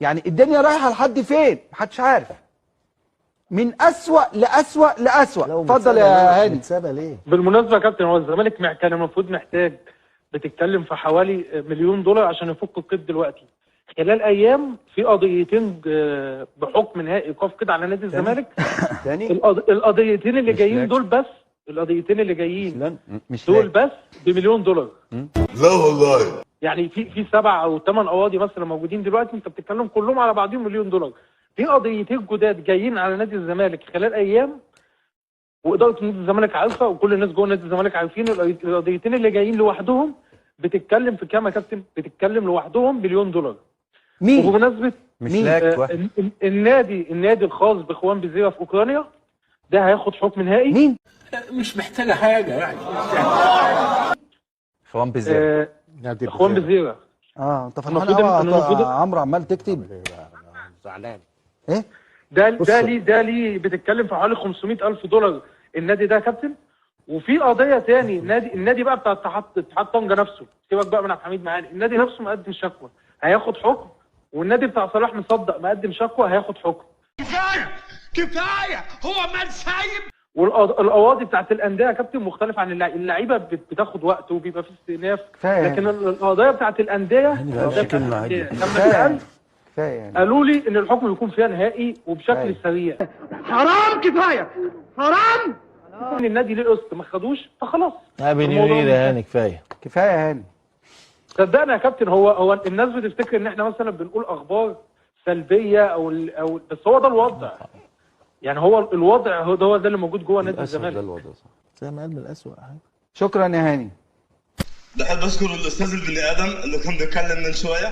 يعني الدنيا رايحة لحد فين؟ محدش عارف. من أسوأ لأسوأ لأسوأ. اتفضل يا هاني. متسابه ليه؟ بالمناسبة يا كابتن، هو الزمالك كان المفروض محتاج، بتتكلم في حوالي $1 مليون عشان يفك القيد دلوقتي. خلال ايام في قضيتين بحكم نهائي ايقاف قيد على نادي الزمالك. تاني القضيتين اللي جايين دول بس، القضيتين اللي جايين مش دول بس $1 مليون. لا والله. يعني في 7 أو 8 قواضي مثلا موجودين دلوقتي، انت بتتكلم كلهم على بعضهم $1 مليون. في قضيتين جداد جايين على نادي الزمالك خلال ايام، واداره نادي الزمالك عارفه، وكل الناس جوه نادي الزمالك عارفين. القضيتين اللي جايين لوحدهم بتتكلم في كام يا كابتن؟ بتتكلم لوحدهم $1 مليون. مين؟ وبمناسبة مين؟ النادي الخاص باخوان بزيرة في اوكرانيا ده هياخد حكم نهائي. مين؟ مش محتاجه حاجة يعني. اخوان بزيرة. اخوان بزيرة. انت فرحان قوي عمرو، عمال تكتب. زعلان. ايه؟ ده ليه بتتكلم في حوالي $500,000 النادي ده يا كابتن. وفي قضية تاني، النادي بقى بتاع اتحاد طنجه نفسه، سيبك بقى من عبد الحميد معاني، النادي نفسه مقدم شكوى هياخد حكم، والنادي بتاع صلاح مصدق مقدم شكوى هياخد حكم. كفاية كفاية، هو مال سايب. والقواضي بتاعت الاندية يا كابتن مختلفة عن اللعيبة، بتاخد وقت وبيبقى في استئناف، لكن القضايا بتاعت الاندية لما كفاية قالوا لي ان الحكم بيكون فيها نهائي وبشكل سريع. حرام، كفاية حرام. ان النادي ليه قسط ما خدوش فخلاص. يا هاني كفاية كفاية يا هاني. صدقني يا كابتن، هو الناس بتفتكر ان احنا مثلا بنقول اخبار سلبية او بس هو ده الوضع. يعني هو الوضع هو ده اللي موجود جوه نادي الزمالك. ده الوضع صح، زي ما قال من الاسوء. شكرا يا هاني. بحب اشكر الاستاذ البني ادم اللي كان بيتكلم من شوية.